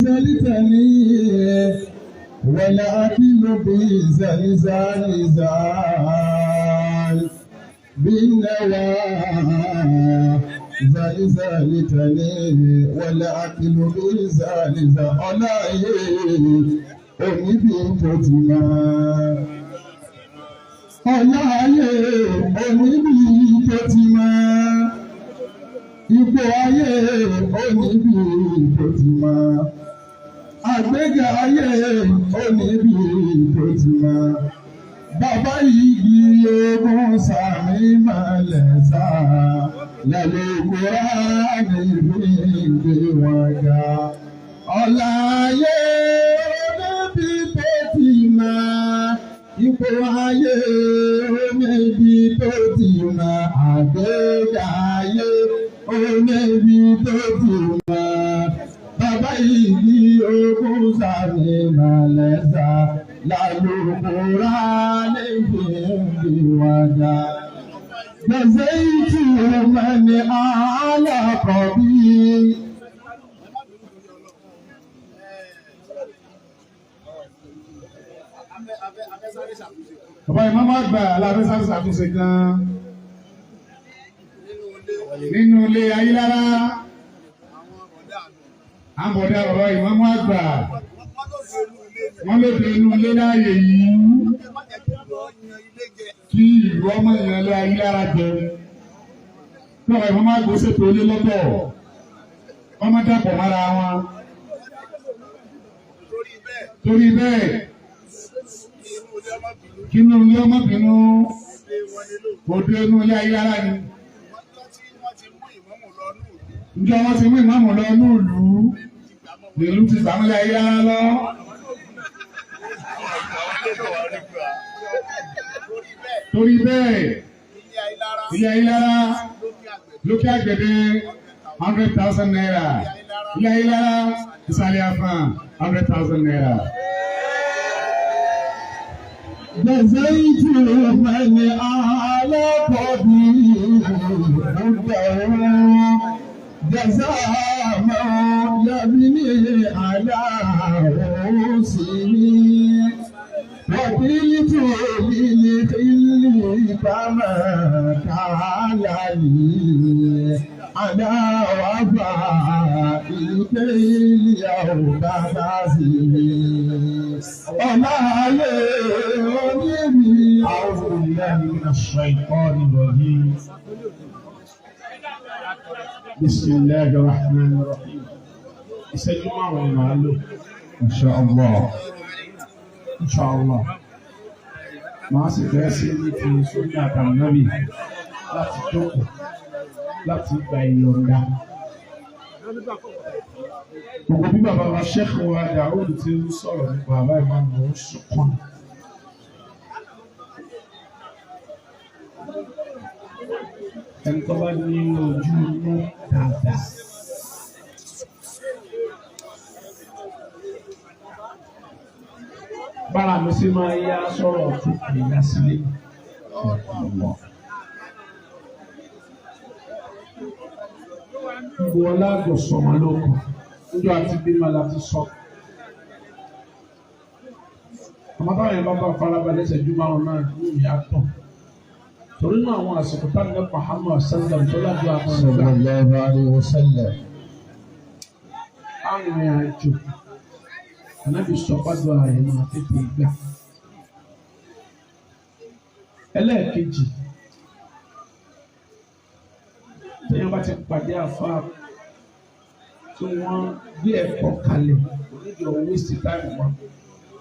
زلزلتني والعقل بزلزال زال بالنوى زلزلتني والعقل بزلزال ọláyé oníbi tó ti máa ọláyé oníbi tó ti máa ipò ayé oníbi tó ti máa àgbéga ayé oníbi tó ti máa bàbá igi ogun sàmì malẹ̀ sá lẹ́lẹ́ kúránì fi gbé wọn ga ọláyé oníbi tó ti máa ipò ayé oníbi tó ti máa àgbéga ayé oníbi tó ti máa bàbá igi ogun sàmì malẹ̀ sá lálùkùrá ní fi gbé wọn ga. جزيت من أعلق بي Bàbá ìmáàmù àgbà aláfẹ́ sáré ṣàtúnṣe kan nínú ilé Ayílára. Àbọ̀dá bàbá ìmáàmù àgbà wọ́n lóde inú ilé láàyè yìí kí ìlú ọmọ ìyẹn lé Ayílára jẹ. Kí bàbá ìmáàmù àgbà ó ṣètò ilé lọ́tọ̀, wọ́n má dàpọ̀ mọ́ra wọn. Torí bẹ́ẹ̀ kí inú ilé ọmọ bínú òde inú ilé Ayílára ni. Ǹjẹ́ wọ́n ti mú ìmáàmù lọ ní ìlú? Ìlú ti sàmúlẹ̀ Ayílára lọ. Torí bẹ́ẹ̀ ilé Ayílára lókè àgbẹ̀dẹ 100,000 naira. Ilé Ayílára ìsàlẹ̀ àfàn 100,000 naira. جزيت من أعلق بي مدعو جزاء من يبني على رؤوسه وقلت للخل كما قال لي على وفاء الكيل يوم بعثه ọláyé oníbi. أعوذ بالله من الشيطان الرجيم. بسم الله الرحمن الرحيم. Ìṣẹ́jú márùn-ún màá lò. Insha Allah. Inshallah. Màá sì fẹ́ sí ní ti Sunna Àtànábì láti jókòó láti gba ìyọ̀ǹda. Gbogbo bí bàbá wa Sheikh wa Daoud ti ń sọ̀rọ̀ nípa bàbá ìmáàmù ó ń sunkún. Ẹni tó bá ní ojú inú dáadáa. Bára mi sì máa yá sọ̀rọ̀ ọ̀tún kì í yá sílé. Gbogbo ọlá àgọ̀sọ̀mọ́ ló kàn. Níjọ́ àti bímọ la ti sọ. Àmọ́ táwọn yẹn bá bá farabalẹ̀ ṣẹ́jú márùn-ún náà ní ìyá tán. Torí náà àwọn àsìkò táwọn ní Muhammad sallam tó lájú àwọn ọ̀gá. Sallallahu alayhi wa sallam. Arìnrìn àjò Ànábì sọ pàdé ààrẹ máa tètè gbà. Ẹlẹ́ẹ̀kejì, téèyàn bá ti pàdé àfáà tí wọ́n gbé ẹ̀kọ́ kalẹ̀ onídìí ọ̀hún waste time wọn.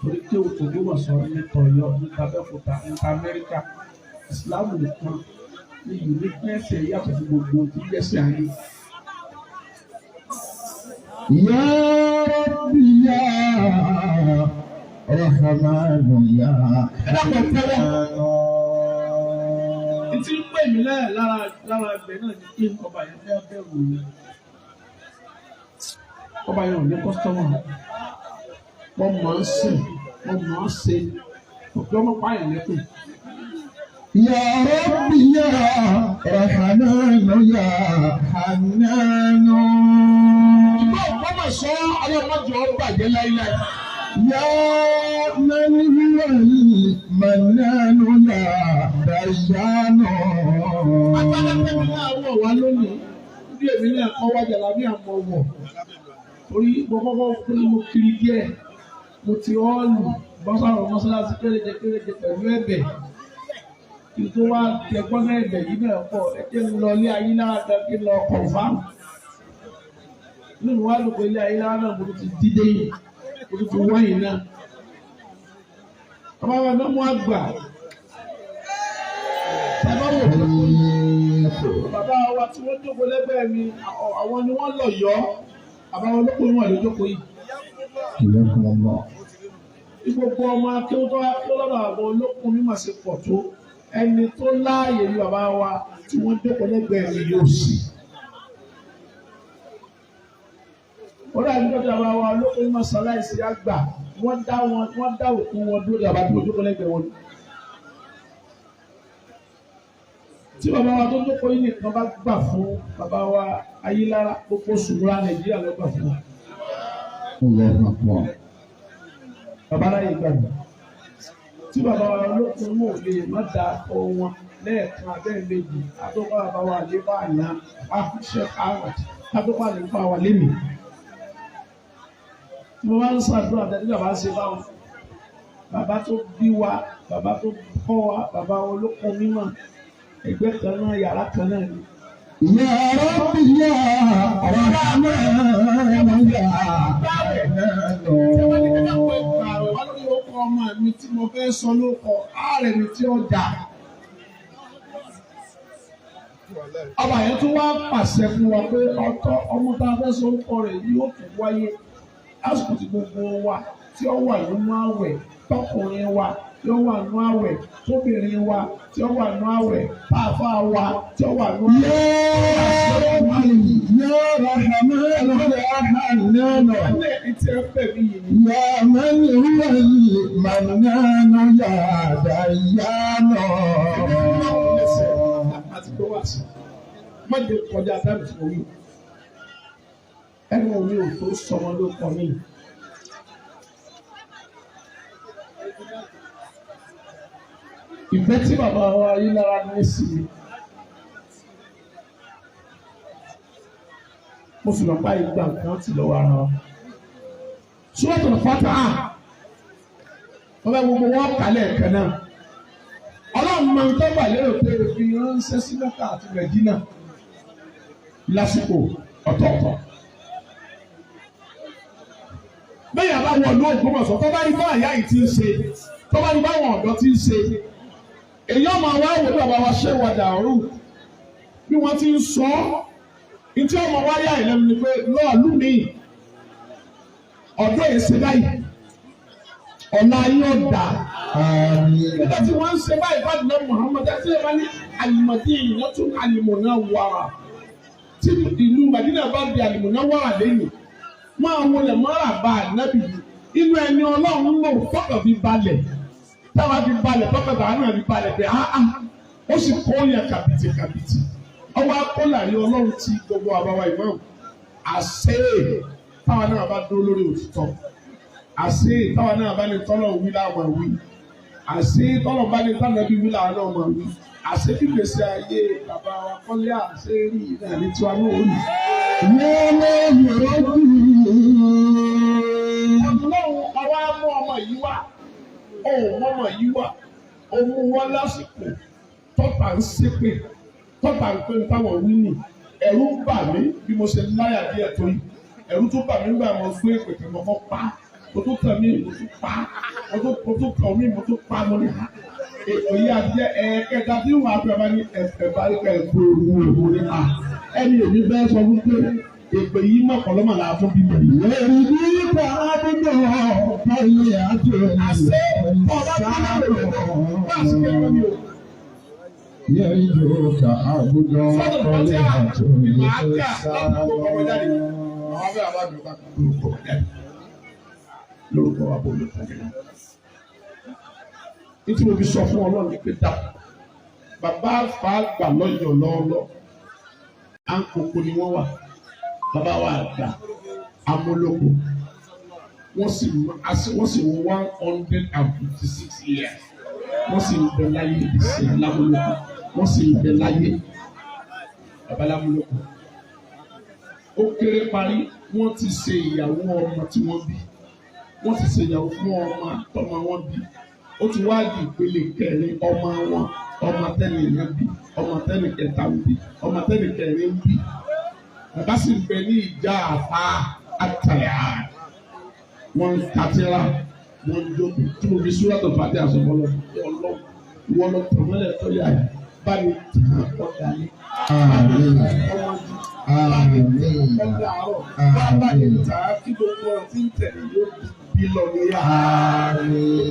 Torí pé o tògbómọ̀ṣọ́ níta Ọ̀yọ́ níta Abẹ́òkúta níta Amẹ́ríkà Ìsìláàmù nìkan ní uniqueness ẹ̀ yàtọ̀ fún gbogbo tí gbẹ́sẹ̀ ayé. Ya Rabbi ya Rahman ya Ẹ dákun tẹ́wọ́. Hanan. Ìtí ń pè mí lẹ́yìn lára lára ẹgbẹ́ náà ni pé ọba yẹn fẹ́ bẹ̀rù mi. Ọba yẹn ò ní kọ́sítọ́mà. Wọ́n mọ̀ ọ́n sìn, wọ́n mọ̀ ọ́n ṣe, òkè ọmọ pààyàn lẹ́kùn. Ya Rabbi ya Rahman ya Hanan. Ìgbọ́ ọ̀pọ̀ Ògbómọ̀ṣọ́ ọlọ́mọdé ó bàjẹ́ láíláí. يا من هو المنان يا ديان. Agbádá tẹ́mi náà wọ̀ wá lónìí. Bí èmi náà kọ́ wájà lábí àmọ́ wọ̀. Torí mo kọ́kọ́ pé mo kiri díẹ̀. Mo ti ọ́ọ̀lù bọ́sàrò mọ́sálásí kéréje kéréje pẹ̀lú ẹ̀bẹ̀. Kí n tó wá tẹ gbọ́dọ̀ ẹ̀bẹ̀ yìí náà pọ̀. Ẹ jẹ́ n lọ ilé ayé lára gan kí n lọ kọ̀ǹfàm. Nínú wa lò pé ilé ayé lára náà mo tún ti dídé yìí. Mo tún ti wáyìí náà. Bàbá wa náà mú àgbà. Bàbá wò ó bàbá wa tí wọ́n jókòó lẹ́gbẹ̀ẹ́ mi àwọn ni wọ́n lọ yọ bàbá wọn lóko wọn ló jókòó yìí. حياكم الله. Bí gbogbo ọmọ akéwòtọ́ akéwò lọ́dọ̀ àwọn olókùn mímọ̀ sí pọ̀ tó ẹni tó láàyè ní bàbá wa tí wọ́n jókòó lẹ́gbẹ̀ẹ́ mi yóò sì. Ó dàbí dọ́tà bàbá wa olókùn mímọ̀ sàláìsì àgbà wọ́n dá wọn wọ́n dá òkú wọn dúró bàbá tí wọ́n jókòó lẹ́gbẹ̀ẹ́ wọn. Tí bàbá wa tó jókòó yìí nìkan bá gbà fún bàbá wa Ayélára gbogbo sùúrù Nàìjíríà ló gbà fún wa. الله أكبر. Bàbá láyé gbà mí. Tí bàbá wa lókun mò lè má da ohun wọn lẹ́ẹ̀kan abẹ́rẹ́ méjì àtọ́kọ́ bàbá wa lè bá àná àṣẹ Ahmed àtọ́kọ́ àlè bá wa lémi. Tí mo bá ń ṣàdúrà tẹ́lẹ̀ bàbá ṣe báwọn. Bàbá tó bí wa, bàbá tó kọ́ wa, bàbá olókun mímọ̀ ẹgbẹ́ kan náà yàrá kan náà ni. يا رب يا رحمن يا Tí wọ́n ní kíkà pé حنان. ààrẹ wá lórí ọkọ ọmọ mi tí mo fẹ́ sọ lóko ààrẹ mi tí ó dà. Ọba yẹn tún wá pàṣẹ fún wa pé ọtọ ọmọ tá a fẹ́ sọ orúkọ rẹ̀ yóò tún wáyé lásìkò tí gbogbo wa tí ó wà nínú àwẹ̀ tọkùnrin wa tí ó wà nínú àwẹ̀ tóbìnrin wa tí ó wà nínú àwẹ̀ pàápàá wa tí ó wà nínú àwẹ̀. يا رب يا رحمن يا حنان. Ẹ̀lẹ́ ìtì ẹ̀fẹ̀ mi yìí ni. يا من هو المنان يا ديان. Àti tó wà sí. Má jẹ́ kọjá táìmù tí mo wí. Ẹnu mi ò tó sọmọ ló kọ mí. Ìfẹ́ tí bàbá wa yí lára ní sí mi. Mo sì lọ bá ìgbà nǹkan tì lọ́wọ́ ara wa. Suratul Fatiha. Wọ́n bá gbogbo wọn kálẹ̀ kan náà. Ọlọ́run máa ń tọ́gbà lérò pé òfin ránṣẹ́ sí Mẹ́kà àti Mẹ̀dínà lásìkò ọ̀tọ̀ọ̀tọ̀. Bẹ́ẹ̀ yà bá wọ ìlú Ògbómọ̀ṣọ́ tó bá rí bá àyà yìí ti ń ṣe tó bá rí báwọn ọ̀dọ́ ti ń ṣe. Èyí ọmọ wa wò bí bàbá wa ṣe wàdà ọ̀rùn bí wọ́n ti ń sọ ọ́. Ìtí ọmọ wa yà ìlẹ́nu ni pé lọ́ọ̀lù mi ọ̀dọ́ yìí ṣe báyìí ọ̀la yóò dà. آمين. Nígbà tí wọ́n ń ṣe báyìí bá dùn Muhammad ẹtí ẹ bá ní alimọ̀dé tún alimọ̀nà wàrà tí ìlú Madina bá di alimọ̀nà wàrà lẹ́yìn máa wọlé mọ́ra bá ànábì yìí inú ẹni ọlọ́run lò fọ́kàn fi balẹ̀ táwa fi balẹ̀ fọ́kàn tàwa náà fi balẹ̀ pé áá ó sì kó yẹn kàbìtì kàbìtì ọwọ́ akọ́làrí ọlọ́run ti gbogbo àbáwá ìmọ̀ àṣẹ táwa náà bá dúró lórí òtítọ́ àṣẹ táwa náà bá ní tọ́lọ̀ wí láwọn wí àṣé tọ́lọ̀ bá ní tánàbí wí làwọn náà máa wí àṣé fífèsì ayé bàbá wa kọ́lé àṣé rí náà ní tiwa náà ó rí. يا الله ربي. Ọlọ́run ọwọ́ á mú ọmọ yìí wá òun mọ́mọ yìí wá òun mú wọn lásìkò tọ́ta ń ṣépè tọ́ta ń pè ń táwọn wí nì ẹ̀rù ń bà mí bí mo ṣe láyà díẹ̀ tó yìí ẹ̀rù tó bà mí nígbà mo gbé èpè tí mo kọ́ pa mo tó tàn mí mo tún pa mo tó tàn mí mo tún pa mo ní ha èpè yìí àti ẹ̀ẹ́kẹta tí wàá fẹ́ bá ní ẹ̀fẹ̀ bá rí ká ẹ̀kú ewu ewu ní ha ẹni èmi bẹ́ẹ̀ sọ fún pé èpè yìí mọ̀kànlọ́mọ̀ là á fún bímọ yìí. يرضيك عبد Àṣé ọba tó lérò bá a sì kéré mi o. يرجوك عبد Sọ́dọ̀ Fatiha ni màá kà láti kó ọmọ jáde. طلعة Àwọn abẹ́rẹ́ àbá mi ò bá lórúkọ wa jáde. Lórúkọ wa bò lórúkọ mi. Nítorí mo fi sọ fún Ọlọ́run ní pé dà. Bàbá àfà àgbà lọ́yọ̀ lọ́ọ́lọ́. À ń kókó ni wọ́n wà. Bàbá wa àgbà. Amúlòkó. Wọ́n sì 156 years. Wọ́n sì ń bẹ láyé ìsìn lámúlòkó. Wọ́n sì ń bẹ láyé bàbá lámúlòkó. Ó kéré parí, wọ́n ti ṣe ìyàwó ọmọ tí wọ́n bí. Wọ́n ti ṣe ìyàwó fún ọmọ àtọmọ wọn bí. Ó ti wá di ìpele kẹrin ọmọ wọn, ọmọ tẹ́lẹ̀ yẹn bí, ọmọ tẹ́lẹ̀ kẹta ń bí, ọmọ tẹ́lẹ̀ kẹrin ń bí. Bàbá sì ń bẹ ní ìjà àfa àtàlẹ́ àá. Wọ́n ń tatira, wọ́n ń jókòó. Tí mo fi súrà tó fàdé àsọ̀bọ̀lọ̀ ọlọ́run, wọ́n lọ tọ̀mọ́lẹ̀ tó yà yìí. Bá mi tàn ọ̀dà yìí. Àmín. Ọ̀dà àárọ̀. Bá mi tàn án kí gbogbo ọ̀rọ̀ tí ń tẹ̀lé yóò bí lọ ní yá. Àmín.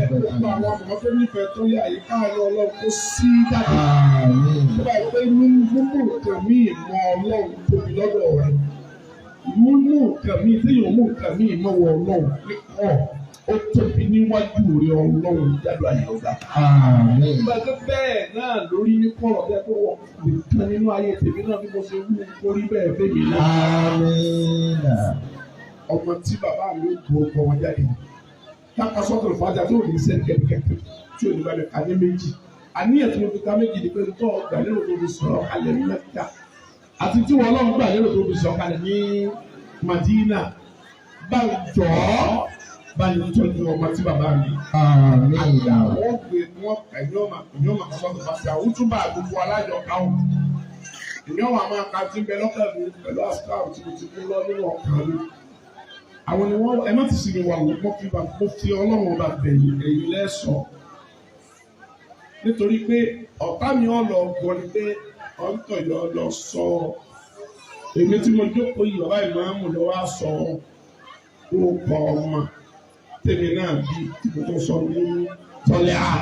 Gbogbo àwọn ọmọ tó nífẹ̀ẹ́ tó yà yìí káàánú ọlọ́run kó sí jáde. Àmín. Tó bá yẹ pé mímú nǹkan míì mọ ọlọ́run tóbi lọ́dọ̀ rẹ̀. Mímú nǹkan míì téèyàn mú nǹkan míì mọ́wọ́ ọlọ́run ní kọ́ ó tóbi níwájú rẹ̀ ọlọ́run jáde àyè ọ̀gá. Àmín. Gbàgbé bẹ́ẹ̀ náà lórí ní kọ̀rọ̀ bẹ́ẹ̀ tó wọ̀ nìkan nínú ayé tèmi náà bí mo ṣe wú orí bẹ́ẹ̀ bẹ́ẹ̀ náà. Àmín. Ọmọ tí bàbá mi ó gbọ́ ọkọ wọn jáde. Káka sọ́tò ìfàjà tó ní sẹ́ni kẹ̀kẹ́ tí ò ní bá mi kà ní méjì. Àníyàn tí mo fi ka méjì ni pé tó gbà lérò tó fi sọ̀rọ̀ kalẹ̀ ní Mẹ́kà. Àti tí wọ́n lọ́n gbà lérò tó fi sọ̀rọ̀ kalẹ̀ ní Màdínà. Bá ń jọ̀ ọ́ bá ń tọ́jú ọmọ tí bàbá mi. Àmín. Àwọn gbé wọn kà ní ọmọ ní ọmọ sọ́tò fàṣẹ àwọn túbà gbogbo alájọ káwọn. Ìní ọmọ àmọ́ ká ti ń bẹ lọ́kàn mi pẹ̀lú àsìkò tí mo ti mú lọ nínú ọkàn mi. Àwọn ni wọ́n ẹ má ti sinmi wà wọ́n mo fi mo fi ọlọ́run ọba bẹ̀yìn ẹ̀yìn lẹ́sọ̀ọ́. Nítorí pé ọ̀tá mi ọ̀ lọ gbọ́ ni pé ọ̀ǹtọ̀ yọ lọ sọ èmi tí mo jókòó yìí bàbá ìmáàmù lọ wá sọ orúkọ ọmọ tèmi náà bí tí mo tó sọ ní tọ́lẹ̀ á.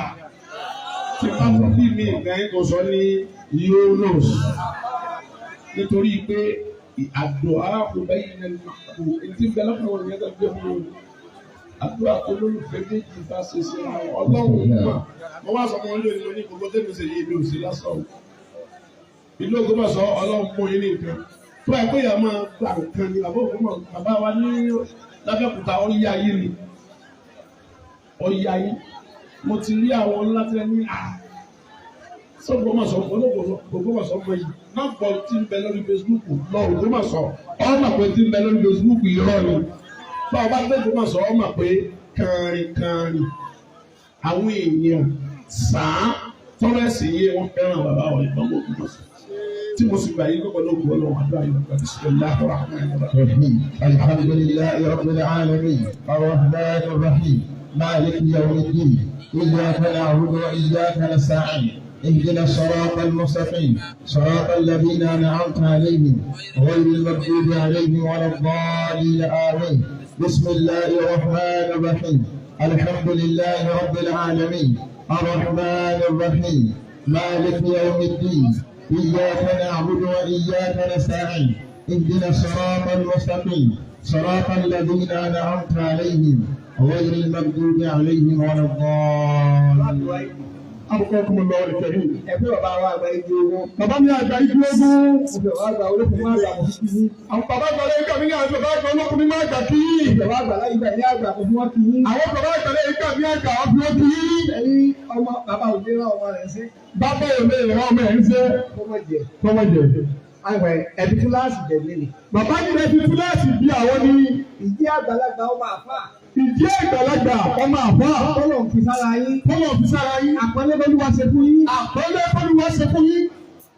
Tí bá sọ bí mi ìgbà yín kò sọ ní Yunus. Nítorí pé àdúà kò bẹ́yìn ní kò etí bẹ́ẹ̀ lọ́kàn wọn yẹn tó gbé fún mi. Àdúrà tó lólùfẹ́ méjì bá ṣe ṣe àwọn ọlọ́run mọ̀. Mo wá sọ fún wọn lónìí mo ní gbogbo tẹ́mi ṣe yé mi ò sí lásán o. Ìlú Ògbómọ̀ṣọ́ ọlọ́run mú yín ní nǹkan. Tó ẹ pé ìyá máa gba nǹkan ni bàbá Ògbómọ̀ bàbá wa ní Lábẹ́òkúta ọ̀yá yìí ni. Ọ̀yá yìí. Mo ti rí àwọn ńlá tẹ́ ní à. Sọ́gbọ́mọ̀ṣọ́ Ògbómọ̀ṣọ́ mọ yìí. Má gbọ́ tí ń bẹ lórí Facebook lọ Ògbómọ̀ṣọ́. Ọmọ pé tí ń bẹ lórí Facebook irọ́ ni. Bá ọ bá gbé Ògbómọ̀ṣọ́ ọmọ pé kànrin kànrin. Àwọn èèyàn sàn án tọ́lá ẹ̀sìn yé wọn fẹ́ràn bàbá wọn ìgbọ́n Ògbómọ̀ṣọ́. Tí mo sì gbà yín kọ́kọ́ lóògùn ọlọ́run àdúrà yìí wọ́n ti sọ̀rọ̀ láhùrọ̀ àwọn ẹ̀rọ. الحمد لله رب العالمين الرحمن الرحيم مالك يوم الدين إياك نعبد وإياك نستعين اهدنا الصراط المستقيم صراط الذين أنعمت عليهم غير المغضوب عليهم ولا الضالين آمين بسم الله الرحمن الرحيم الحمد لله رب العالمين الرحمن الرحيم مالك يوم الدين إياك نعبد وإياك نستعين اهدنا الصراط المستقيم صراط الذين أنعمت عليهم غير المغضوب عليهم ولا الضالين. Abukọ́kùn lọ ìkẹrí. Ẹgbẹ́ bàbá wa àgbà igi ogun. Bàbá mi àgbà igi ogun. Mo bàbá àgbà olókùn máa gbà mọ̀ sí yín. Àwọn bàbá àgbà lẹ́yìn gbà mí ní àwọn bàbá àgbà olókùn mi máa gbà kí yín. Bàbá àgbà láyé gbà ní àgbà kò fún wọn kí yín. Àwọn bàbá àgbà lẹ́yìn gbà mí àgbà wọ́n fi wọ́n kí yín. Ẹ̀yin ọmọ bàbá òde rán ọmọ rẹ̀ sí. Bàbá òde rán ọmọ ẹ̀ ń ṣe. Kọ́mọ jẹ. Kọ́mọ jẹ. Àwọn ẹbí túláàsì jẹ̀ lélẹ̀. Bàbá ní ẹbí túláàsì bí àwọn ní. Ìdí àgbàlagbà ọmọ àfà. Ìdí àgbàlagbà ọmọ àfà. Tọ́lọ̀ ń fi sára yín. Tọ́lọ̀ ń fi sára yín. Àpọ́nlé bọ́lúwa ṣe fún yín. Àpọ́nlé bọ́lúwa ṣe fún yín.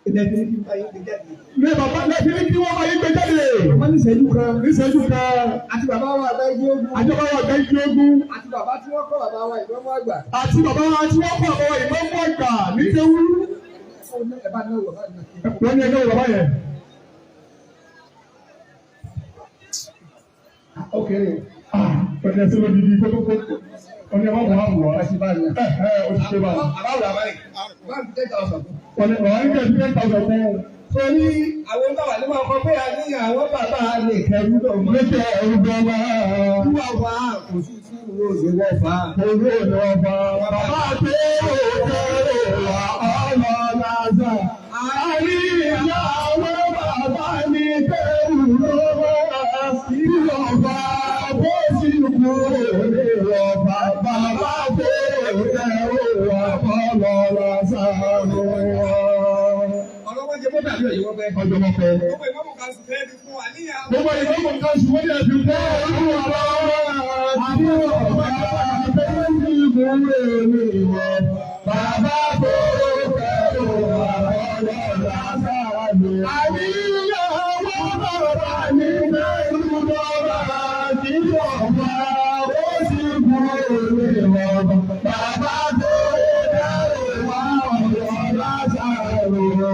Ilẹ̀ fi ní kí n bá yín gbé jáde. Ní bàbá lẹ́fi ní kí wọ́n bá yín gbé jáde. Wọ́n ní ìṣẹ́jú kan. Ní ìṣẹ́jú kan. Àti bàbá wa àgbà igi ogun. Àti bàbá wa àgbà igi ogun. Àti bàbá tí wọ́n kọ́ bàbá wa ìmọ̀mú àgbà. Àti bàbá wa tí wọ́n kọ́ bàbá wa ìmọ̀mú àgbà ní kéwú. Ẹ bá náwó bàbá mi. Wọ́n ní ẹgbẹ́ bàbá yẹn. Ó kéré o. Ọ̀nà ẹ̀sìn ló didi kótókó. Ọ̀nà ẹ̀ má bọ̀ á wọ̀ ọ́. Ẹ̀ o ti ṣe báyìí. Àbáwò làbá yìí. Báwo ni 10,000 fún? Ọ̀nà ẹ̀ ń kẹ́ 10,000 fún. Torí àwọn bàbá ní wọn kọ pé àníyàn àwọn bàbá lè kẹrù lọ́mọ. Lè kẹrù lọ́mọ. Wúwa wá kò sí sí ìwé òde wọ́n fà á. Owó lọ fà á. Bàbá tó kẹrù wà ọmọ lásán. Àníyàn àwọn bàbá ní kẹrù lọ́mọ. kúrò ní ọ̀fà. Bàbá tó kẹrù wà fọlọ́lá sàánú wa. Ọ̀rọ̀ wọn jẹ mọ́tà lóye wọ́n fẹ́. Ọjọ́ mọ́ fẹ́. Gbogbo ìmọ̀mù kan sùn fẹ́ẹ́ fi fún wa níyàwó. Gbogbo ìmọ̀mù kan sùn wọ́n ní ẹ̀sìn fún Olúwa àti ọ̀gá tó sì kúrò ní ọ̀fà. Bàbá tó kẹrù wà fọlọ́lá sàánú wa. Àníyàwó bàbá ní mẹ́rù lọ́ba tí ọ̀fà ó sì kúrò ní ọ̀fà. Bàbá tó kẹrù wà fọlọ́lá sàánú wa.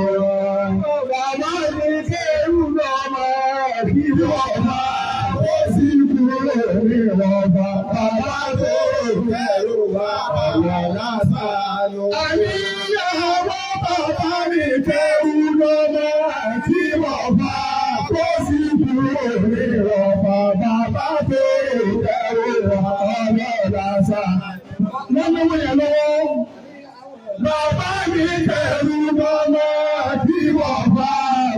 Bàbá mi kẹrù lọ́mọ kí ọ̀fà ó sì kúrò ní ọ̀fà. Bàbá tó kẹrù wà fọlọ́lá sàánú wa. Àníyàwó bàbá mi kẹrù lọ́mọ tí ọ̀fà ó sì kúrò ní ọ̀fà. Bàbá tó kẹrù wà fọlọ́lá sàánú wa. Wọ́n lówó yẹn lọ́wọ́. Bàbá mi kẹrù lọ́mọ tí ọ̀fà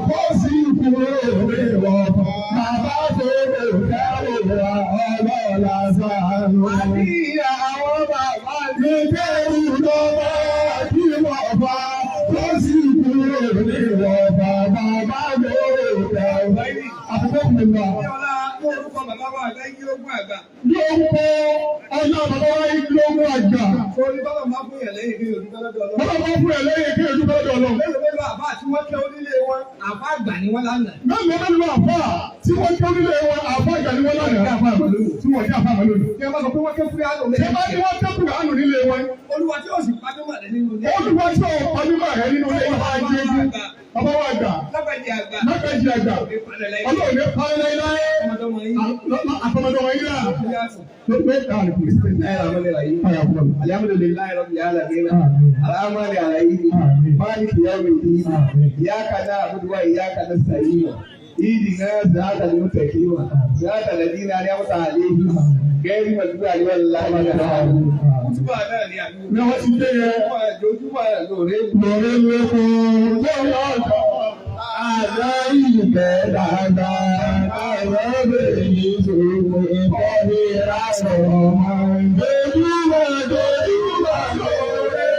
kó sì kúrò ní ọ̀fà. Bàbá tó kẹrù wà ọlọ́lá sàánú. Àníyàwó bàbá mi kẹrù lọ́mọ tí ọ̀fà kó sì kúrò ní ọ̀fà. Bàbá tó kẹrù. Àkókò kò lọ. Ní ọlá ní orúkọ bàbá wa lẹ́yìn ogún àgbà. Ní orúkọ ọjọ́ bàbá wa lógún àgbà. Orí bàbá máa fún yàn lẹ́yìn kí olùdókòwò lọ́dọ̀ Ọlọ́run. Bàbá máa fún ẹ̀ lẹ́yìn kí ojú bá dọ̀ lọ. Mélòó mélòó àbá tí wọ́n kẹ́ onílé wọn, àbá àgbà ni wọ́n lánàá. Mélòó mélòó àfà tí wọ́n tó nílé wọn àfà àgbà ni wọ́n lánàá. Tí wọ́n jẹ́ àfà àgbà lónìí. Ní a bá sọ pé wọ́n kẹ́ fúri àlọ́ Ṣé bá ní wọ́n tẹ́kù àánú nílé wọn? Olúwa tí ó sì pàdé màdé nínú ilé. Olúwa tí ò pàdúmọ̀ rẹ̀ nínú ilé bàbá àjẹgún. Bàbá wa àgbà. Lábàjẹ́ àgbà. Lákàjì àgbà. Òní padà lẹ́yìn. Ọlọ́run ní parẹ́ láéláé. Ọmọdọ́mọ yín. Àtọmọdé wọn yín náà. Ló pé káàlì kù. الحمد لله رب العالمين الرحمن الرحيم مالك يوم الدين إياك نعبد وإياك نستعين اهدنا صراط المستقيم صراط الذين أنعمت عليهم غير المغضوب عليهم ولا الضالين. Kútùbà náà ni àbí Ní wọ́n ti dé yẹn. ojoojúmọ́ lóore Lórí lóko lọ́wọ́ ọ̀dọ́. Àdá ìfẹ́ dáadáa, àwọn èyí ṣòro ìkọ́ni rárọ̀ ọmọ. Dojúmọ̀ dojúmọ̀ lóore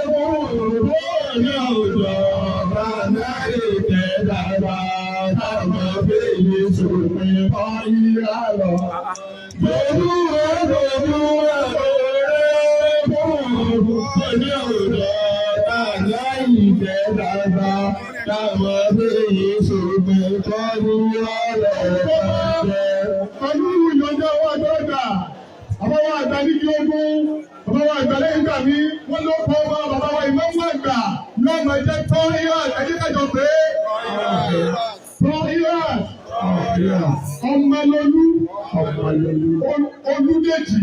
kúrò ní òjò. Àdá ìfẹ́ dáadáa, àwọn èyí ṣòro ìkọ́ni rárọ̀. Dojúmọ̀ dojúmọ̀ lóore kúrò ní òjò. Àdá ìfẹ́ dáadáa, àwọn èyí ṣòro ìkọ́ni rárọ̀. Pẹ̀lú ìyọ̀njẹ́ owó àgbàlagbà, bàbá wa àgbà ní kí ogún, bàbá wa àgbà lẹ́yìn ìgbà mi, wọ́n ló kọ́ ọmọ bàbá wa ìmọ̀mú àgbà yóò máa jẹ́ tọ́ Iran, ẹ jẹ́ kájọ pé tọ́ Iran, ọmọlólú, Olúdèjì,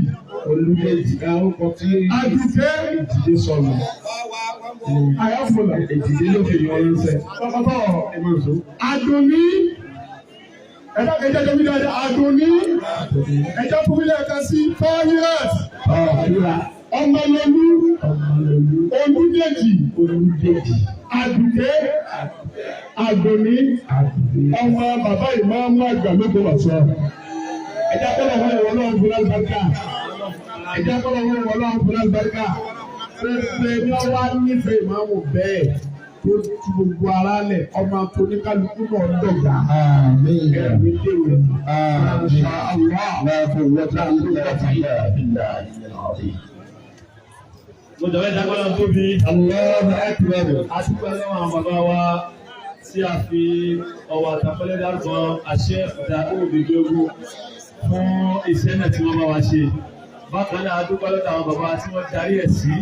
Olùdíje orúkọ tí Àdùkẹ́, ìdílé sọnù. Àyàfọ̀là, Ìdílé ló fi yan oúnjẹ. bàbá Ẹ máa sọ. Àdùnní, ẹ̀dá kẹjá jẹ́ mi dáadáa, Àdùnní, ẹ̀já fún mi lẹ́ẹ̀kan sí tọ́ Iran, Ọ̀hìnrà ọmọlólú, Ọmọlólú Olúdèjì. Olùdíje Àdùkẹ́ Àdùnní Àdùnní. ọmọ bàbá ìmáàmù àgbà lóko wàsọ. Ẹja kọ́lọ̀ wọ́n wọ́n lọ́wọ́ fún alùbáríkà. Ẹja kọ́lọ̀ wọ́n wọ́n lọ́wọ́ fún alùbáríkà. Pépé ní wọ́n wá nífẹ̀ẹ́ ìmáàmù bẹ́ẹ̀ tó tu gbogbo ara lẹ̀ ọmọ tóníkálukú náà dọ̀gá. Àmín. Ẹ̀mí dèrò ẹ̀mí. Àmín. Allah. La quwwata illa billah. Mo jọ̀wọ́ ìdágbọ́lá tóbi. Allahu akbar. A dúpẹ́ lọ́wọ́ àwọn bàbá wa tí a fi ọwọ́ àtàkọ́lẹ́ dárúkọ àṣẹ Daoud Ijogun fún iṣẹ́ náà tí wọ́n bá wa ṣe. Bákan náà, a dúpẹ́ lọ́dọ̀ àwọn bàbá tí wọ́n darí ẹ̀ sí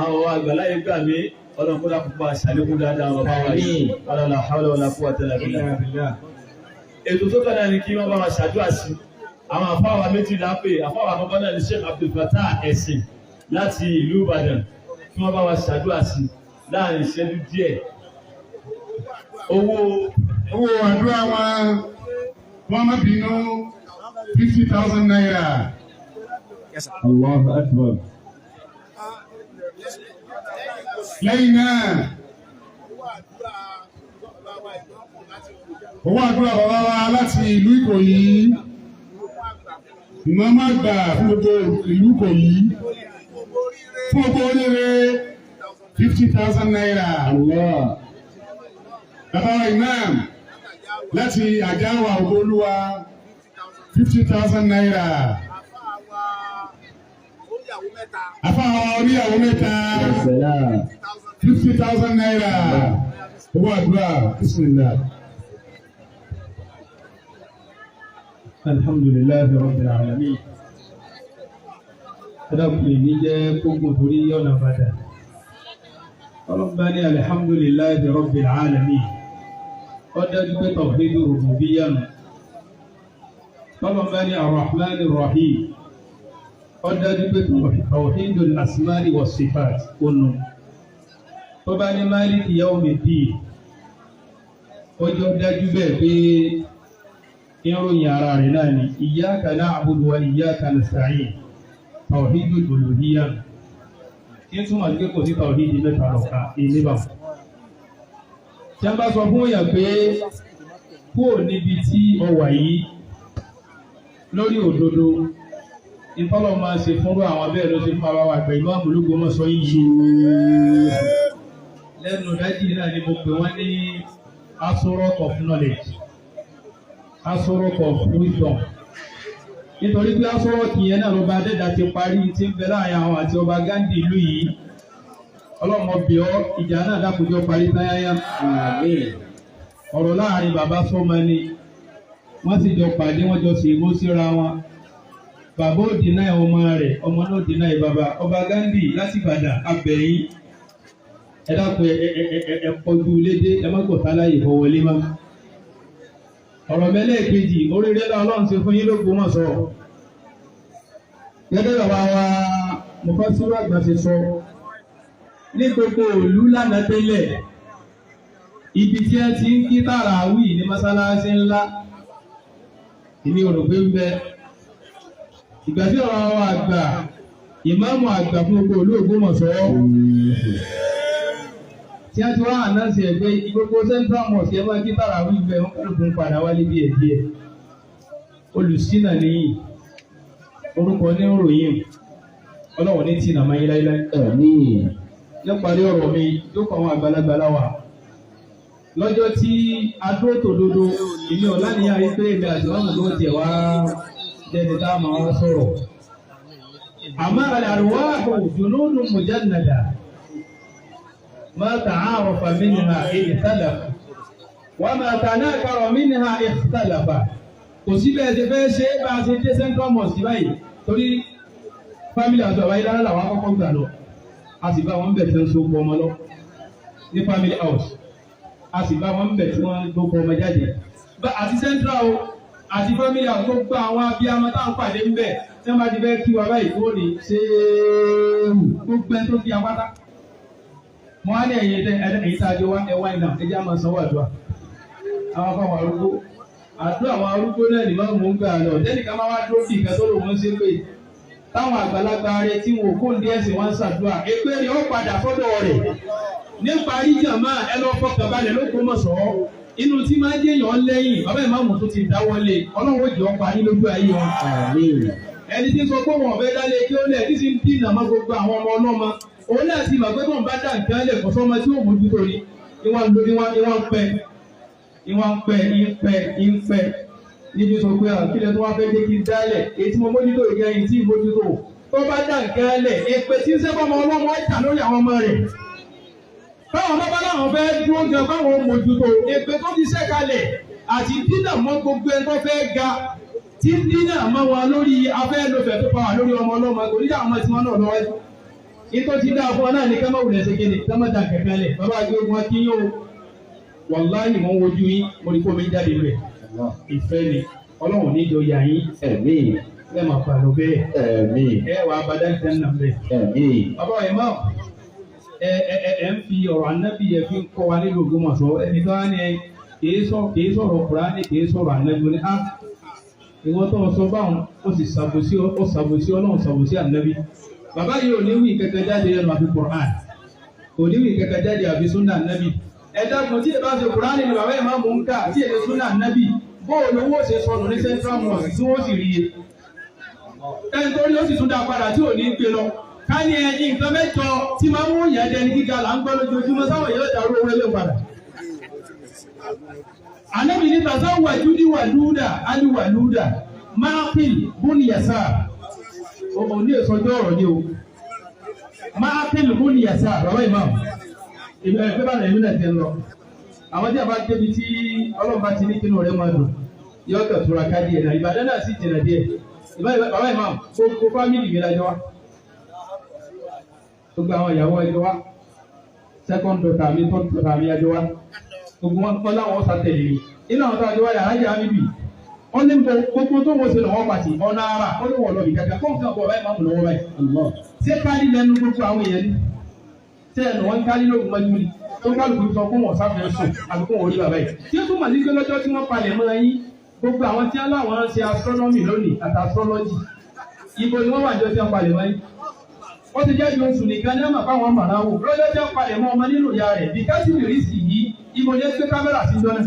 àwọn àgbàláyé gbà mí. Ọlọ́run kó dákun pa àṣàlékún dáadáa àwọn bàbá wa yìí. Wala hawla wala quwwata illa billah. Ètò tó kàn náà ni kí wọ́n bá wa ṣàdúrà sí àwọn àfáwà méjìlá pé àfáwà àkọ́kọ́ náà ni Sheikh Abdul Fattah Ẹ̀sìn láti ìlú Ìbàdàn kí wọ́n bá wa ṣàdúrà sí láàrin ìṣẹ́jú díẹ̀. Owó Owó àdúrà wọn, wọ́n má bínú 50,000 naira. Allahu akbar. Lẹ́yìn náà, owó àdúrà bàbá wa láti ìlú Ìkòyí. Ìmáàmù àgbà fún gbogbo ìlú Ìkòyí fún gbogbo oríire 50,000 naira. Bàbá wa imam láti Àjáwà Ògbólúwa 50,000 naira. Àfáà oníyàwó mẹ́ta 50,000 naira. Owó àdúrà bismillah. Alhamdulillahi Rabbil Alamin. Ẹ̀dàkùnrin ní jẹ́ kókò torí ọ̀nà bàdà. Ọlọ́mbà ní Alhamdulillahi Rabbil Alamin. Ó dájú pé tawhidu rububiyyah nù. Ọlọ́mbà ní Ar-Rahmanir Rahim. Ó dájú pé tawhidul asma'i was sifat ó nù. Tó bá ní Maliki yawmiddin. Ó jọ dájú bẹ́ẹ̀ pé ìròyìn ara rẹ̀ náà ni iyyaka na'budu wa iyyaka nasta'in tawhidul uluhiyyah tí ń túmọ̀ sí pé kò sí tawhidi mẹ́ta lọ́ka ìníbà. Tí a bá sọ fún èèyàn pé kúrò níbi tí ọ wà yìí lórí òdodo ìtọ́lọ̀ máa ṣe fúnrú àwọn bẹ́ẹ̀ ló ṣe fún ara wa àgbẹ̀ ìmáàmù l'Ógbómọ̀ṣọ́ yìí. Lẹ́nu dájì náà ni mo pè wọ́n ní Asorok of knowledge, Asorok of wisdom. Nítorí pé Asorok yẹn náà lọ́ba adẹ́dà ti parí tí ń bẹ láàrin àwọn àti ọba Gandhi ìlú yìí. Ọlọ́mọ bẹ̀ ọ́, ìjà náà dákòjọ́ parí táyáyá. Ọ̀rọ̀ láàrin bàbá sọ́mọ ni wọ́n sì jọ pàdé, wọ́n jọ ṣègbó síra wọn. Bàbá ò dínà ọmọ rẹ̀, ọmọ náà dínà bàbá. Ọba Gandhi láti Ìbàdàn abẹ̀yìn. Ẹ dákun ẹ kọjú lédè, ẹ má gbọ̀tá láyè fọwọ́lé má. Ọ̀rọ̀ mẹ́lẹ́ẹ̀kejì, oríire náà Ọlọ́run ṣe fún yín l'Ógbómọ̀ṣọ́. Gẹ́gẹ́ bàbá wa Mufasiru àgbà ṣe sọ, ní gbogbo ìlú lánàá tẹ́lẹ̀, ibi tí ẹ ti ń kí tàràwí ní mọ́sálásí ńlá, èmi ò rò pé ń bẹ. Ìgbà tí ọ̀rọ̀ àwọn àgbà, ìmáàmù àgbà fún gbogbo ìlú Ògbómọ̀ṣọ́, tí a ti wá ànáǹsì ẹgbẹ́ gbogbo Central Mosque ẹ máa kí tàràwí bẹ́ẹ̀, wọ́n kálukú ń padà wálé díẹ̀ díẹ̀. Olùsínà nìyí, orúkọ ní ròyìn, Ọlọ́run ní tìǹà máa yí láíláí. Níparí ọ̀rọ̀ mi, jókòó àwọn àgbàlagbà láwà. Lọ́jọ́ tí adó tòdodo, èmi ọ̀la níyà rí pé èmi àti ọ̀hún ló tiẹ̀ wá jẹ́ni tá a máa wá sọ̀rọ̀. Àmọ́ al-arwahu junudun mujannada. Ma ta'arafa minha ikhtalafa wa ma tanakara minha ikhtalafa. Kò sí bẹ́ẹ̀ ṣe fẹ́ ṣe bá a ṣe dé Central Mosque báyìí torí fámìlì àti àbáyé lára làwọn akọ́kọ́ gbà lọ. A sì bá wọn bẹ̀ tí wọ́n so kọ ọmọ lọ ní family house. A sì bá wọn bẹ̀ tí wọ́n gbókọ ọmọ jáde. Àti Central o àti family house gbogbo àwọn abiyamọ táwọn pàdé ń bẹ̀ tí wọ́n bá ti fẹ́ kí wa báyìí kó ní ṣéèrù gbogbo ẹni tó fi apáta. Mo á ní ẹ̀yin ẹ̀yin tá a jọ wá ẹ wá iná ẹ jẹ́ àmọ́ sanwó àdúrà. Àwọn afáwọn arúgbó àdúrà àwọn arúgbó náà ní máa mú ń gbà lọ. Tẹ́nìkan máa wá dúró bí ìkan tó lòun ń ṣe pé táwọn àgbàlagbà rẹ tí wọn kó ní ẹ̀sìn wọn ń ṣàdúrà. Èpè rẹ̀ ó padà sọ́dọ̀ rẹ̀. Nípa ríjàmá ẹ lọ fọkàn balẹ̀ l'Ógbómọ̀ṣọ́. Inú tí máa ń jẹ́yàn lẹ́yìn bàbá ìmáàmù tó ti dáwọ́lé Ọlọ́run ó jẹ́ ó parí lójú ayé wọn. Ẹni tí ń sọ pé wọn ò fẹ́ dálé kí ó lẹ̀ tí sì ń dìnà mọ́ gbogbo àwọn ọmọ ọlọ́mọ. Òun náà ti mọ̀ pé bọ́n bá dá nǹkan lẹ̀ kọ́ sọ́mọ tí ó mójútó ni. Ìwọ̀n ló ìwọ̀n pẹ́ ìwọ̀n pẹ́ ìpẹ́ ìpẹ́ níbi sọ pé àkílẹ̀ tó wá fẹ́ dé kí n dálẹ̀ èyí tí mo mójútó ìgbà yìí tí mójútó tó bá dá nǹkan lẹ̀ èpè tí ń sẹ́fọ́ ọmọ ọlọ́mọ ọjà lórí àwọn ọmọ rẹ̀. Báwọn bá bá láwọn fẹ́ dúró gan báwọn mójútó èpè tó ti ṣẹ́ kalẹ̀ àti dínà mọ́ gbogbo ẹni tó fẹ́ ga tí ń dínà mọ́ wọn lórí afẹ́ lófẹ̀ẹ́ tó pa wà lórí ọmọ ọlọ́mọ kò ní dá àwọn ọmọ tí wọn náà lọ́wọ́. Ìtọ́ ti dáa fún ọ náà ní ká má wulẹ̀ ṣe kíni ká má da kẹ̀kẹ́ lẹ̀ bàbá àti ogun akí yóò wàláhì mò ń wojú yín mo ní kó mi jáde rẹ̀ ìfẹ́ ni Ọlọ́run níjọ yà yín ẹ máa fà lọ bẹ́ẹ̀ ẹ wàá bàdá ìtẹ́ nà bẹ́ẹ̀. Bàbá wa imam ẹ ẹ ẹ ń fi ọ̀rọ̀ anábì yẹn fi ń kọ́ wa nílùú Ògbómọ̀ṣọ́ ẹni tó wá ní kìí sọ̀rọ̀ Kùránì kìí sọ̀rọ̀ anábì ní á ìwọ́n tó sọ báwọn ó sì ṣàbòsí ó ṣàbòsí Ọlọ́run ṣàbòsí anábì. Bàbá yìí ò ní wí kẹ̀kẹ́ jáde lẹ́nu àfi Kùránì kò ní wí kẹ̀kẹ́ jáde àfi súnà nábì. Ẹ dákun tí èbá ṣe Kùránì ni bàbá ìmáàmù ń kà tí èdè súnà nábì bóò lówó ṣe sọnù ní Central Mosque tí wọ́n sì rí i. Ẹni tó rí ó sì tún dá padà tí ò ní gbé lọ. Ká ní ẹyin nǹkan mẹ́jọ tí máa ń mú ìyẹn dẹni gíga là ń gbọ́ lójoojúmọ́ sáwọn èèyàn dàrú owó ẹlẹ́ padà. Ànábì ní tazawwaju ní wàlúùdà á ní wàlúùdà máàpìl búnìyàsá. Òun ní èsọjọ́ ọ̀rọ̀ ni o. Máàpìl búnìyàsá bàbá ìmáàmù. Ìbẹ̀rẹ̀ pé bàbá ìlú náà ti ń lọ. Àwọn tí a bá débi tí Ọlọ́run bá ti ní kínú rẹ̀ máa dùn yọ kàn túra ká díẹ̀ náà. Ìbàdàn náà sì jìnnà díẹ̀. Bàbá ìmáàmù gbogbo fámìlì mi lájọ wá. Gbogbo àwọn ìyàwó ẹjọ́ wá. Second daughter mi, third daughter mi ẹjọ́ wá. Gbogbo wọn kọ́ láwọn ọ̀sà tẹ̀lé mi. Inú àwọn tó àjọ wá yàrá yàrá mi bì. Wọ́n ní gbogbo tó wọ́n ṣe lọ́wọ́ pàtì ọ̀nà ara ó ní wọ́n lọ bì kankan kó nǹkan bọ̀ báyìí máa mú lọ́wọ́ báyìí. Ṣé kárí lẹ́nu gbogbo àwọn èèyàn ni? Ṣé ẹnu wọn kárí lóògùn mọ́jú ni? Tó kálukú sọ fún wọn sáfẹ́ sùn àbí kó wọn rí bàbá yìí. Ṣé tó mà ní pé lọ́jọ́ tí wọ́n palẹ̀ mọ́ yín gbogbo àwọn tí aláwọn ń ṣe astronomy lónìí àti astrology ibo ni wọ́n wà jọ tí wọ́n palẹ̀ mọ́ yín? Wọ́n ti jẹ́ bí oṣù nìkan ní ọmọ fáwọn màrá wò lọ́jọ́ tí wọ́n palẹ̀ mọ́ ọmọ nínú ìyá rẹ̀ bí kásìmì rísì yìí ibo ni ẹ gbé kámẹ́rà sí jọ náà?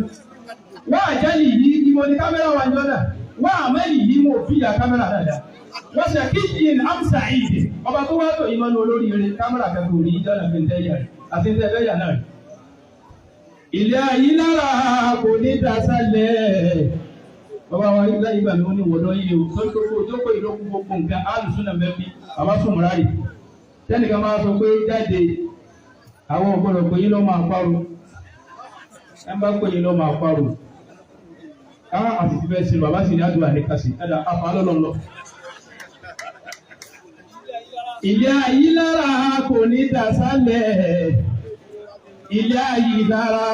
Wọ́n àjẹ́lì yìí ibo ni kámẹ́rà wà jọ náà? Wọ́n àmẹ́lì yìí wọn ò fi ìyá kámẹ́rà dáadáa. Wọ́n ṣe kíjìn amsa ìdè ọba tó wá tó ìmọ̀nù olórí rẹ̀ kámẹ́rà kẹ́kọ̀ọ́ rí ìjọ náà fi ń tẹ́yà rẹ̀ àti ń tẹ́fẹ́ yà náà rẹ̀. Ilé ayé lára kò ní dasálẹ̀. Bàbá wa ilé ìgbà mi wọ́n ní wọ̀dọ́ yìí o tó gbogbo ojókòó ìlókun gbogbo nǹkan alùsùn náà mẹ́bí bàbá sùnmùrà rè. Tẹ́nìkan máa sọ pé jáde àwọn ọ̀gbọ́dọ̀ pé yín lọ́ máa parò. Ẹ bá pè yín lọ́ máa parò. Á àti ti fẹ́ ṣe bàbá sì ní àdúrà ní kàṣí. Ẹ̀dá àfà lọ́lọ́lọ́. Ilé ayé lára kò ní dasálẹ̀. Ilé ayé lára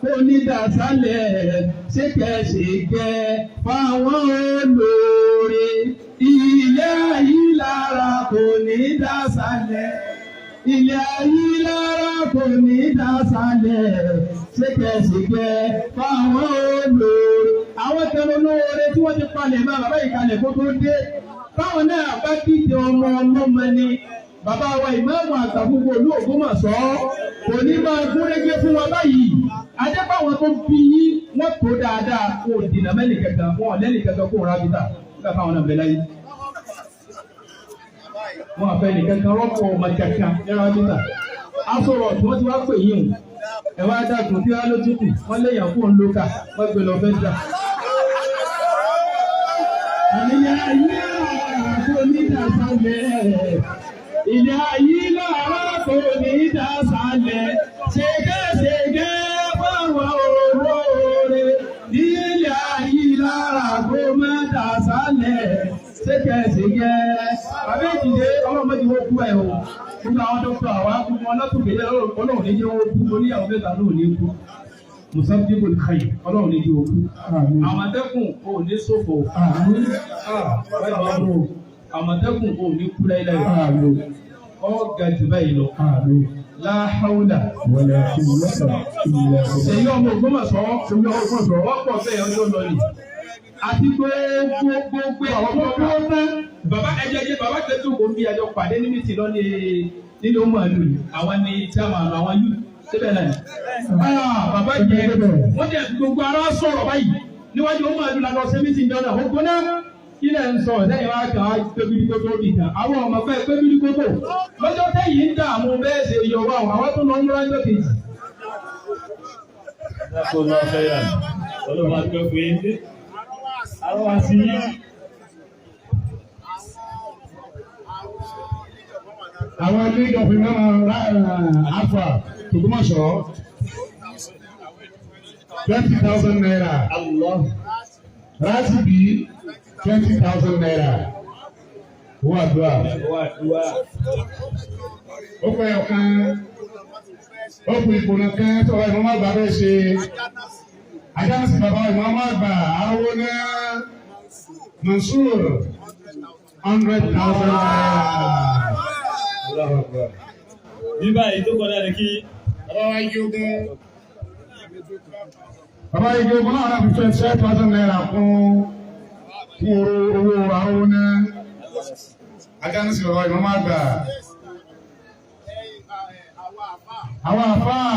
kò ní dasálẹ̀. Ṣékẹ́ṣékẹ́ fáwọn olóore. Ilé ayé lára kò ní dasálẹ̀. Ilé ayé lára kò ní dasálẹ̀. Ṣékẹ́ṣékẹ́ fáwọn olóore. Àwọn kan olóore tí wọ́n ti palẹ̀ mọ́ bàbá ìkàlẹ̀ kó tó dé. Báwọn náà bá díje ọmọ ọlọ́mọ ni bàbá wa ìmáàmù àgbà gbogbo ìlú Ògbómọ̀ṣọ́ kò ní máa gúnrégé fún wa báyìí. Adébáwọn tó bí yín wọ́n tó dáadáa kó dìnnà mẹ́lì kankan wọn ò lẹ́lì kankan kó rábìtà nígbà táwọn náà bẹ láyé. Wọn àfẹ́ nìkankan rọ́pò ọmọ kankan ní rábìtà. Aṣọ̀rọ̀ tí wọ́n ti wá pè yín o. Ẹ wá dàgbọ́n kí wá ló tún kù wọ́n léèyàn kó ń lókà wọ́n gbé lọ fẹ́ dà. Ilé ayé kò ní dasálẹ̀. Ilé ayé lára kò ní dasálẹ̀. Ṣègéṣègé fáwọn olóore. Ilé ayé lára kò má dasálẹ̀. Ṣègéṣègé. Bàbá ìdílé ọlọ́mọdé wo kú ẹ̀ o. Gbogbo àwọn dókítà wa gbogbo ọlọ́tùnkè ọlọ́run ní jẹ́ wọ́n kú oníyàwó mẹ́ta ló ní kú. Musabdibul khayr ọlọ́run ní jẹ́ òkú. Àmọ̀tẹ́kùn ò ní ṣòfò. Àmọ̀tẹ́kùn ò ní kú láíláí. Ọ ga jù báyìí lọ. La hawla. Ṣèyí ọmọ Ògbómọ̀ṣọ́ wọ́n pọ̀ bẹ́ẹ̀ ọjọ́ lọ ni. Àti gbogbo àwọn tó tán. Bàbá ẹjẹjẹ bàbá tẹ́tù kò ń bí ẹjọ́ pàdé níbi tí lọ́ní nínú màálù àwọn ní chairman àwọn yìí síbẹ̀ náà ni. Bàbá yẹ wọ́n jẹ́ gbogbo ara sọ̀rọ̀ báyìí níwájú ọmọ àdúrà lọ sí mítìn jọ náà ó gbóná kí lẹ̀ ń sọ lẹ́yìn wá kàn á pébìlì kótó bì kan àwọn ọmọ fẹ́ pébìlì kótó lọ́jọ́ tẹ̀yìn ń dààmú bẹ́ẹ̀ ṣe yọ wá àwọn tó lọ ń ránjọ́ kejì. Àwọn league of Imam Alfa Ògbómọ̀ṣọ́ 20,000 naira. Ratibi 20,000 naira. Owó àdúrà. Ó pẹ́ ọ̀kan. Ó pè ìkùnà kan tí ọba ìmọ̀ọ́mọ́ àgbà bẹ́ẹ̀ ṣe. Ajánsì bàbá ìmọ̀ọ́mọ́ àgbà arówó náà Mansur 100,000 naira. Bí báyìí tó kọjá ni kí Bàbá igi ogun. Bàbá igi ogun náà náà fi 25,000 naira kún fún owó arówó náà. Ajánsì bàbá ìmọ̀ọ́mọ́ àgbà. Àwọn àfáà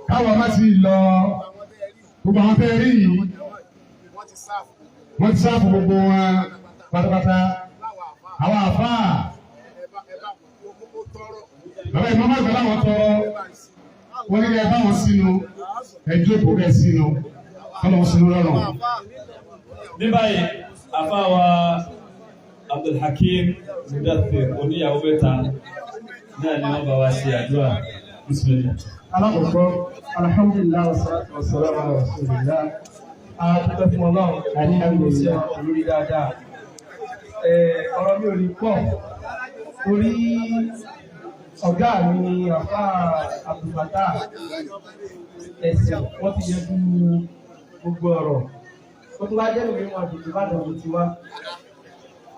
káwọn má ti lọ gbogbo àwọn tẹ́ rí yìí wọ́n ti sáàfù gbogbo wọn. Pátápátá àwọn àfáà bàbá ìmọ̀ àgbà láwọn tọrọ wọ́n ní kẹ́ ẹ bá wọn sínú ẹ jókòó kẹ́ ẹ sínú kọ́lọ́ sínú lọ́rùn. Ní báyìí, àfáà wa Abdulhakeem Mudathir oníyàwó mẹ́ta náà ni wọ́n bá wa ṣe àdúrà. Bismillah. Alákọ̀ọ́kọ́, alhamdulillah wa salatu wa salam ala rasulillah. A dúpẹ́ fún Ọlọ́run, alhamdulillah lórí dáadáa. Ọ̀rọ̀ mi ò ní pọ̀, torí ọ̀gá mi àfá Abdulfatah ẹ̀sìn wọ́n ti yanjú gbogbo ọ̀rọ̀. Ó tún wá jẹ́ lórí wọn àdùnnú Ìbàdàn ló ti wá.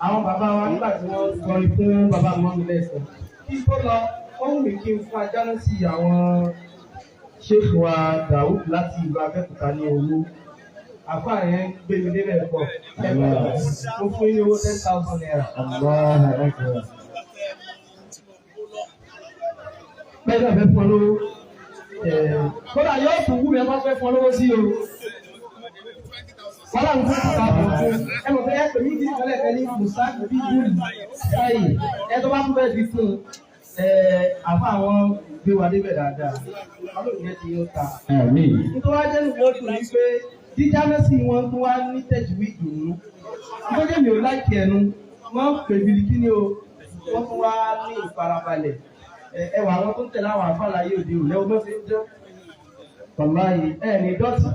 Àwọn bàbá wa nígbà tí wọ́n kọrin fún bàbá mọ́mi lẹ́sẹ̀. Kí tó lọ, ó wù mí kí n fún ajá náà sí àwọn ṣéèfù wa Daoud láti ìlú Abẹ́òkúta ní owó. Àfáà yẹn gbé mi débẹ̀ pọ̀. Mo fún yín ní owó 10,000 naira. Bẹ́ẹ̀ náà fẹ́ fún ọ lówó. Kódà yóò tún wú mi ẹ má fẹ́ fún ọ lówó sí o. Wọ́n láwọn fún ìta fún ẹ mọ̀ pé ẹ pè mí kí ní kọ́lẹ̀ ní Musa bí Búrì sáyì ẹ tó bá tún bẹ́ẹ̀ fi fún àfa àwọn gbé wa débẹ̀ dáadáa. Ọlọ́run yẹn ti yóò ta. Nítorí wá jẹ́ nìyẹn ó dùn ní pé jíjá mẹ́sì wọn tún wá ní tẹ̀júwì dùnú. Nítorí mi ò láìkí ẹnu, wọ́n pè mí kí ni o, wọ́n tún wá ní ìfarabalẹ̀. Ẹwà àwọn tó ń tẹ̀lé àwọn àfáà láyé òde òní ẹwọ́n fi ń jẹ́. Wàláhì ẹ̀ ní dọ́tí.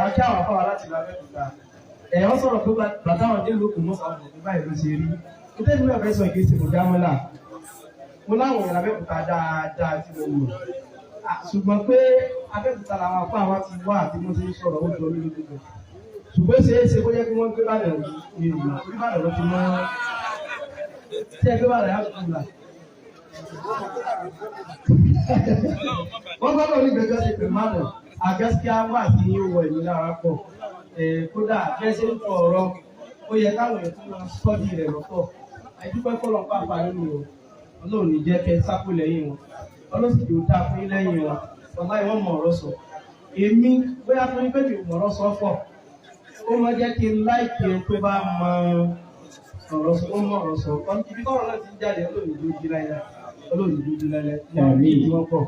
Akí àwọn àfáà láti ìlú Abẹ́òkúta. Wọ́n sọ̀rọ̀ pé bàtà àwọn dé lókun mọ́sà ọ̀dọ̀ báyìí ló ṣe rí. Nítorí mi ò fẹ́ sọ ìgbésẹ̀ kò dá mọ́là. Mo láwọn èèyàn Abẹ́òkúta dáadáa tí mo mọ̀. Ṣùgbọ́n pé Abẹ́òkúta làwọn àfáà wa ti wá àti mo ti ń sọ̀rọ̀ ó jọ mí lójú gan. Ṣùgbọ́n ṣe é ṣe kó jẹ́ kí wọ́n gbé Ìbàdàn ní ìlú Ìbàdàn ló ti mọ́ tí ẹ gbé Ìbàdàn yà kúrò là. Wọ́n gbọ́dọ̀ ní gbẹ̀gbẹ́ ṣe pẹ̀lú Ìbàdàn àgẹ́síkíá wà sí wọ ìlú lára pọ̀. Kódà bẹ́ẹ̀ ṣe ń fọ ọ̀rọ̀ ó yẹ káwọn èèyàn tún máa sọ́dí rẹ̀ lọ́tọ̀. Àìdúpẹ́ fọlọ́ pàápàá nínú o. Ọlọ́run ní jẹ́ kẹ́ sápò lẹ́yìn wọn. Ọlọ́run sì yóò dáa fún yín lẹ́yìn wọn. Bàbá yìí wọ́n mọ̀ ọ̀rọ̀ sọ. Èmi bóyá fún yín pé mi ò mọ̀ ọ̀rọ̀ sọ pọ̀. Ó máa jẹ́ kí n láìkí ẹ tó bá mọ ọ̀rọ̀ sọ, ó mọ ọ̀rọ̀ sọ. Ibi tọ́rọ̀ náà ti ń jáde Ọlọ́run ló jí láyé. Ọlọ́run ló jí láyé. Ní wọ́n pọ̀.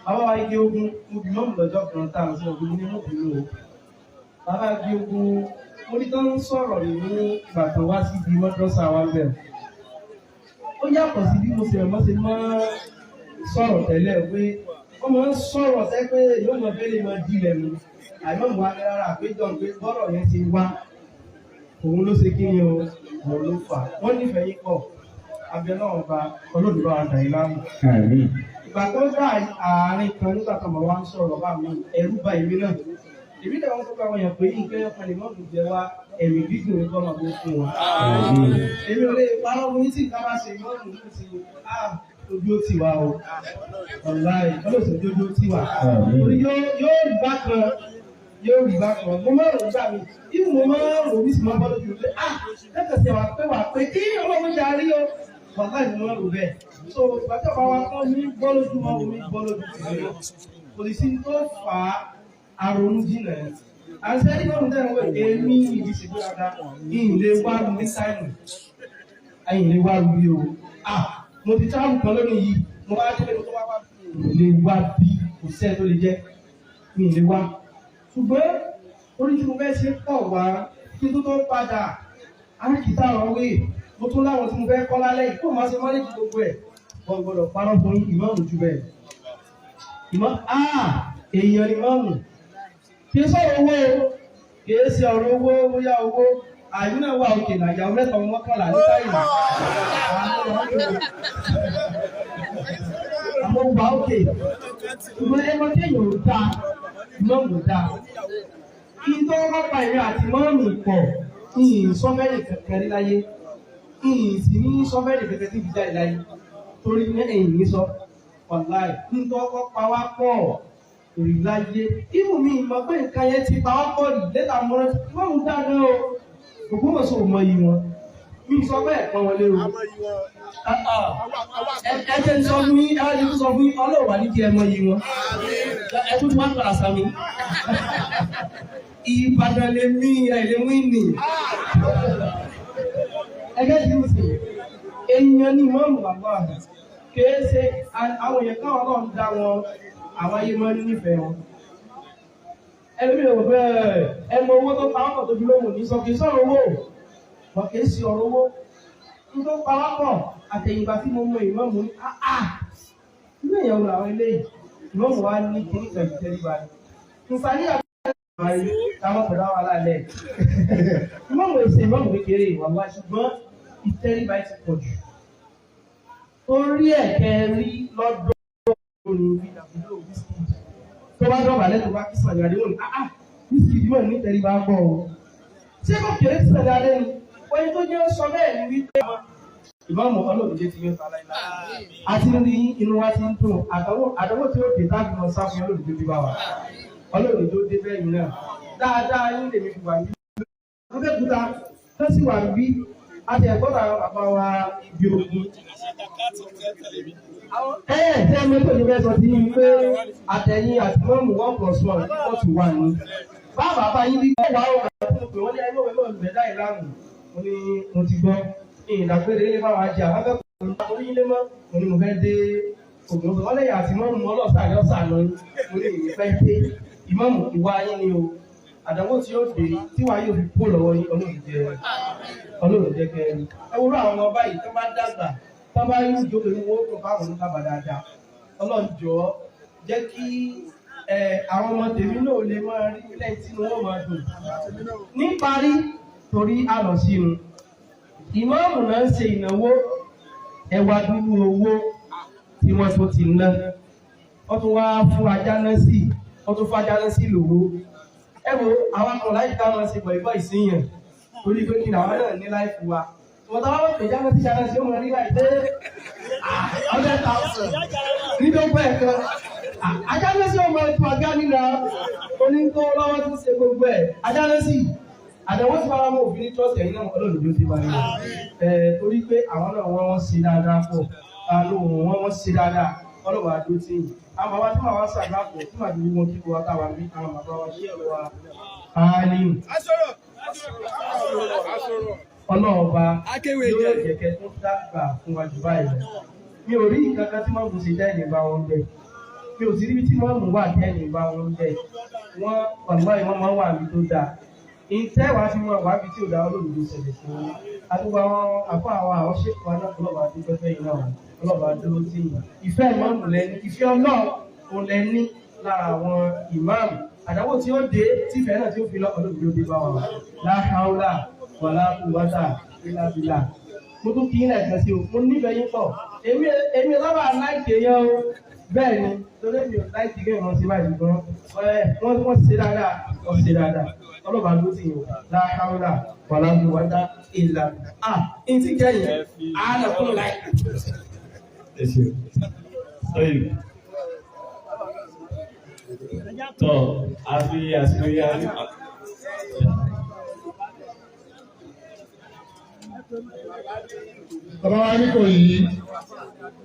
Bàbá wa igi ogun, mo bì mọ́mù lọ́jọ́ kan tá à ń sọ ogun ní mo bì lò. Bàbá igi ogun, mo ní tó ń sọ̀rọ̀ ní ìgbà tó wá síbi mọ́dúrọ́sà wa ń bẹ̀rù. Ó yàtọ̀ sí bí mo ṣe mọ́ ṣe mọ́ sọ̀rọ̀ tẹ́lẹ̀ pé wọ́n máa ń sọ̀rọ̀ sẹ́ pé yóò mọ bẹ́lẹ̀ máa dilẹ̀ mu. Àìmọ̀ mọ́ alẹ́ rárá àpéjọ pé bọ́rọ̀ yẹn ti wá. Òun ló ṣe kí ni o, òun ló fà. Wọ́n nífẹ̀ẹ́ yín pọ̀. Abẹ náà ọba olódùbà àdá ìlànà. Ìgbà tó dá àárín kan nígbà kan bàbá ń sọ̀rọ̀ bá mi, ẹ̀rù bà èmi náà. Èmi náà wọ́n sọ pé àwọn èèyàn pé nǹkan ẹ̀yọ̀kan lè mọ́ jẹ wá ẹ̀mí gígùn ní kọ́nà tó fún wọn. Èmi ò lè parọ́ fún yín tí nǹkan bá ṣe ìmọ̀ọ́nù ní ti ojú ó ti wá o. Wàláhì ọlọ́sìn ojú ó ti wá. Torí yóò rí bákan yóò rí bákan. Mo máa ń rò gbà mí. Ibù mo máa ń rò mí sì máa ń bọ́ lójú pé lẹ́kọ̀ọ́ sí wa pé wà pé kí ọlọ́run ṣe àrí o. Wàláhì mo máa ń rò bẹ́ẹ̀. So ìgbà tí ọba wa kọ́ mi bọ́ lójú mọ́ mi bọ́ lójú tìlú. Kò sì sí tó fà á àrònú jìnà ẹ̀. Àṣẹ ní ọ̀run tẹ́lẹ̀ wẹ̀ èmi ìdí ṣe gbéraga ìyìn lè wá lu ní sáìnù. Ẹ̀yìn lè wá lu bí o. Mo ti travel kan lónìí yìí, mo wá délé mo tó wá wá bí lè wá bí kò sẹ́ni tó lè jẹ́ mi lè wá. Ṣùgbọ́n orí tí mo fẹ́ ṣe pọ̀ wá kí n tó tó padà ákìtà ọ̀rọ̀ wé mo tún láwọn tí mo fẹ́ kọ́ lálẹ́ yìí kó máa ṣe mọ́lẹ́jì gbogbo ẹ̀. Wọ́n gbọ́dọ̀ parọ́ fún ìmọ̀ọ́mù jù bẹ́ẹ̀. Ìmọ̀ èèyàn ni mọ́ọ̀mù. Kì í sọ̀rọ̀ owó o, kì í ṣe ọ̀rọ̀ owó bóyá owó àyùn náà wà òkè náà ìyàwó mẹ́ta ọmọ mọ́kànlá ní táyì. Àmọ́ wà òkè. Ṣùgbọ́n ẹ mọ kéèyàn ò dáa, mọ́ọ̀mù dáa. Kí n tó rọ́pà ìrìn àti mọ́ọ̀mù pọ̀, ìyìn sọ́fẹ́rì kankan rí láyé. Ìyìn sì ní sọ́fẹ́rì kankan tí ìbíjà ìláyé. Torí ẹ̀yìn ní sọ, wàláì, kí n tó kọ́ pa wá pọ̀ rí láyé. Ibù mi mọ̀ pé nǹkan yẹn ti pa wá pọ̀ rí lẹ́tà mọ́rẹ́ wọ́n ń dáná o. Ògbómọ̀ṣọ́ ò mọ iyì wọn. Mi sọ bẹ́ẹ̀ pọ́n wọn lé o. Ẹ jẹ́ ń sọ fún yín, ẹ jẹ́ ń sọ fún yín, ọlọ́wà ní kí ẹ mọ iyì wọn. Ẹ tún ti wá padà sàmì. Ìbàdàn lè mí ẹ̀ lè wí nì. Ẹgẹ́ ti ń sìn, èèyàn ní ìmọ̀ọ́mù bàbá rẹ̀. Kìí ṣe àwọn èèyàn káwọn náà ń dá wọn, àwọn ayé máa ń nífẹ̀ẹ́ wọn. Ẹlòmíràn wò bẹ́ẹ̀ ẹ mọ owó tó pa ọkọ̀ tó fi lóhùn ní sọ kìí sọ̀rọ̀ owó. Wọ́n kìí ṣe ọ̀rọ̀ owó. N tó pa wá pọ̀ àtẹ̀yìnbá tí mo mọ ìmọ̀ọ́mù ní áá. Irú èèyàn wo làwọn eléyìí? Ìmọ̀ọ́mù wa ní kíní kan ìtẹríba ni. Nfààní àbáyé táwọn pẹ̀lú àwọn aláàlẹ̀. Ìmọ̀ọ́mù èsè ìmọ̀ọ́mù kékeré ìwà wá ṣùgbọ́n ìtẹríba ti pọ̀ jù. Torí ẹ̀kẹ́ rí lọ́dọ̀ orin bí Dàbídò Wizkid. Tó bá dọ̀bálẹ̀ tó bá kí Sànyà Adé wọ́n ní áá Wizkid mọ̀ ní ìtẹríba pọ̀ o. Ṣé kò kéré sí Sànyà Adé ni? Oyin tó jẹ́ sọ bẹ́ẹ̀ ni wípé ìmọ̀ọ́mù ọlọ́run jẹ́ ti yóò ta láíláí. Àti ní inú wa ti ń dùn àdánwò tí ó dé táàbí wọn sáfún ọlọ́run tó dé bá wa. Ọlọ́run tó dé bẹ́ẹ̀ yìí náà. Dáadáa yín lèmi fi wà ní. Abẹ́òkúta tó sì wà níbí àti ẹ̀gbọ́n àwọn bàbá wa ibi ogun. Ẹ ẹ̀ tí ẹni tó ní fẹ́ sọ sí ni pé àtẹ̀yìn àti mọ́mù 1 + 1 equal to 1 ni. Bá bàbá yín bí wọ́n wà ó kà fún pé wọ́n ní ẹgbẹ́ òwe náà bẹ̀ dáì láàmú. Mo ní mo ti gbọ́. Ìdàgbére ilé báwa jẹ àwọn akẹ́kọ̀ọ́ orí ilé mọ́. Mo ní mo fẹ́ dé Ògùn. Wọ́n lẹ́yìn àti mọ́mù ọlọ́sà ni ọ̀sà lọ. Mo ní ìyẹn fẹ́ dé. Ìmọ̀mù ìwà yín ni o. Àdánwò tí ó dé tí wàá yóò fi kó lọ́wọ́ yín Ọlọ́run jẹ́ Ọlọ́run jẹ́ kẹrin. Ẹ wúrọ̀ àwọn ọba yìí tó bá dàgbà tó bá yín ìjókòó ní wọ́n kó fáwọn oníkàbà dáadáa. Ọlọ́run jọ̀ọ́ jẹ́ kí àwọn ọmọ tèmi náà lè máa rí lẹ́yìn tí wọ́n máa dùn. Níparí torí a lọ sí irun. Ìmáàmù náà ń ṣe ìnáwó ẹwà dúró owó tí wọ́n tó ti ná. Wọ́n tún wá fún ajá náà sí, wọ́n tún fún ajá náà sí lówó. Ẹ wo àwọn akọ̀ láyé ká máa ṣe bọ̀ìbọ̀ ìsinyàn torí pé kí làwọn náà ní láìfù wa. Wọ́n tá wọ́n pè jáná sí jáná sí ó máa rí láì pé 100,000 nídọ́gbọ̀ ẹ̀kan. Ajáná sí ọmọ ètò àga nílà oníkó lọ́wọ́ tí ń ṣe gbogbo ẹ̀. Ajáná sí àdánwò tí wàá mú òfin ní trọ́ọ̀sì ẹ̀yìn náà Ọlọ́run ló ti bá yẹn. Torí pé àwọn náà wọ́n ṣe dáadáa pọ̀. Àlóhùn wọ́n ṣe dáadáa Ọlọ́run àdó tí yìí. Àwọn bàbá tí màá wá ṣàgbà pọ̀ tí màá dúró wọn kí wọ́n táwa bí àwọn bàbá wa ṣé ọ̀rọ̀ wa. Alim. Ọlọ́ọ̀ba yóò jẹ̀kẹ́ tó dàgbà fún wa jù báyìí lọ. Mi ò rí nǹkan kan tí mọ́mù ṣe jẹ́ ìyẹn bá wọn bẹ̀. Mi ò sí ríbi tí mọ́mù wà jẹ́ ìyẹn bá wọn bẹ̀. Wọ́n wàlúwàá wọ́n máa ń wà níbi tó dáa. Ìtẹ́ wàá fi wọn wà níbi tí ò dáa Ọlọ́run ló ṣẹlẹ̀ sí wọn. Àdúgbò àwọn àfọ àwọn àwọn ṣèkọ náà ọlọ́ba dúpẹ́ fẹ́yìn náà ọlọ́ba dúró sí yìí. Ìfẹ́ ìmáàmù lẹ́ni, ìfẹ́ Ọlọ́run lẹ́ni lára àwọn ìmáàmù. Àdánwò tí ó dé tífẹ̀ẹ́ náà tí ó fi lọ Ọlọ́run ló dé bá wọn. Láhàúlà wàlá kúwátà bílábílà. Mo tún kí ilẹ̀ kan sí o, mo nífẹ̀ẹ́ yín pọ̀. Èmi sábà láìkè yẹn o. Bẹ́ẹ̀ ni, torí mi ò láìkè kí ìran sí báyìí gan. Wọ́n ṣe dáadáa, wọ́n ṣe dáadáa. Ọlọ́ba ló ti yàn láhàúlà wàlá kúwátà ìlà. À ń tí kẹ́yìn, á lọ kúrò láì. Tọ́ a fi àsìkò yá ní. Bàbá wa ní kò yí,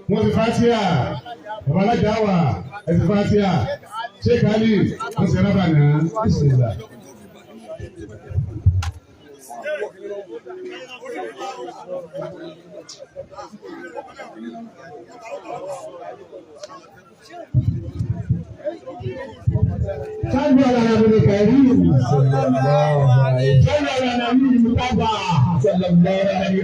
wọ́n ti fásíà, bàbá alájà wà, ẹ ti fásíà, ṣé Kálí, wọ́n ti rábà náà, bísímillah. صلوا على النبي الكريم صلى الله عليه صلوا على النبي المتبع صلى الله عليه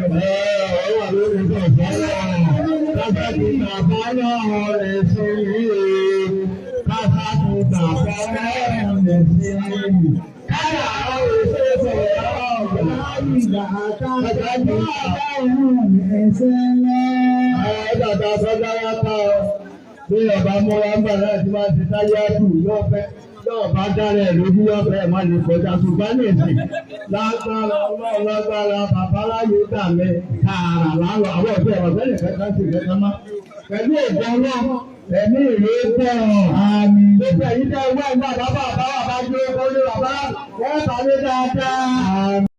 Bí ọba múra ń bà láti máa ti táyé àtù yóò fẹ́ yóò bá dára ẹ̀ lójú yóò fẹ́ má lè kọjá ṣùgbọ́n ní ìsìn lágbára ọlọ́run lágbára bàbá láyé dà mí tààrà láwọ̀ àwọn ọ̀fẹ́ ọ̀fẹ́ nìkan kan sì kẹta má. Pẹ̀lú ògbọ́n náà ẹ̀mí ìlú pọ̀ àmì gbogbo ẹ̀yìn tẹ́ wá ìgbà bàbá bàbá bàbá gbé kọ́lé bàbá wọ́n bá mi dáadáa.